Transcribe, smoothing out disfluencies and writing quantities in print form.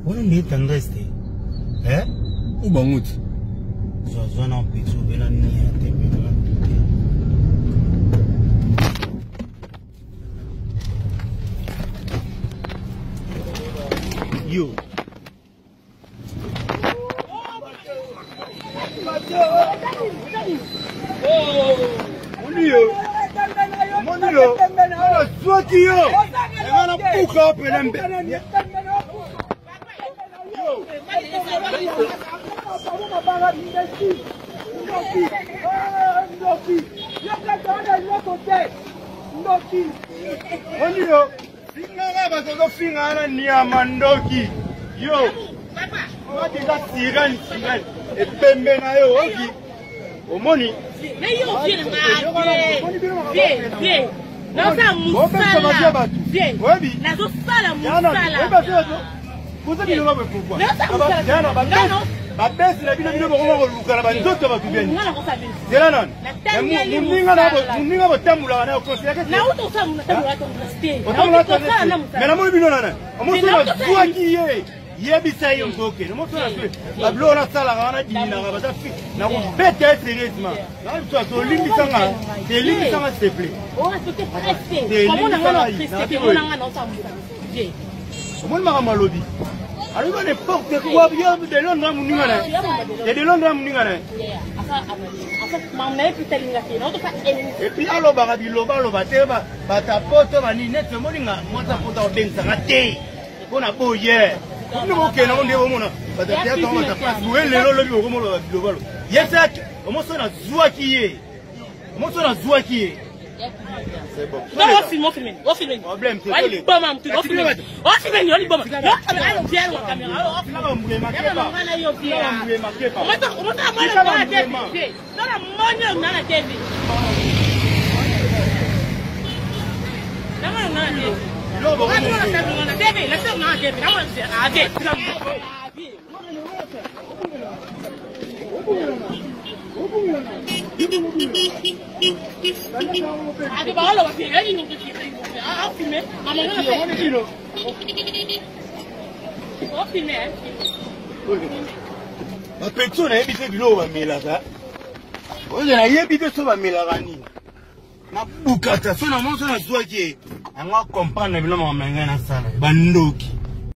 Wana nde tendresse te. Eh? Ou bango ti. Zwa zwa na petit obela nia te pe Yo. Omoni yo omoni yo nazwaki yo enga nabuka pene mbe Omoni yo Fingaka bato ozofinga wana niama ndoki yo wati eza sirene sirene ebembe na yo oki omoni oyebi boza bilonga boye pourkoi babesi na bino bino bokoma koluka na banzoto ya bato beni zela nanu moninga botambolaka nayo me namoni bino nana omoso nazwaki ye yebisa ye moto okende omoso nazwi babiloko nasalaka wana diminaka baza fi nakobeta ye serieusement nayebiso tolimbisanga telimbisanga s'il te plaît omoni makambo alobi alobi ba n'importe quoi yo de londres na moninga na ye de londres na moninga na ye epuis alobaka biloba aloba te bato ya poto banini neti omoni nga mwasi ya poto akobengisanga te mpo na boye bino bokende yango nde bomona bato ya théâtre bato ya place boye lelo lobi bokomoloba biloba aloba yesaki omoso nazwaki ye Moto nazwaki ye. C'est bon. Non, on filme, on filme, on filme. Problème, c'est Wali boma mtu, on filme. On filme, wali boma. Non, allô, viens la caméra. On filme. Yo viens. On m'a on m'a na TV. Non, la monyo na na TV. Na na na TV. Na TV, na TV, na TV. Na na TV. Bapeti oyo nayebi te biloko bamelaka oyo nayebi te so bamelaka nini nabukata so na monso nazwaki ye yango acomprendre bino makambo na ngai nasala bandoki.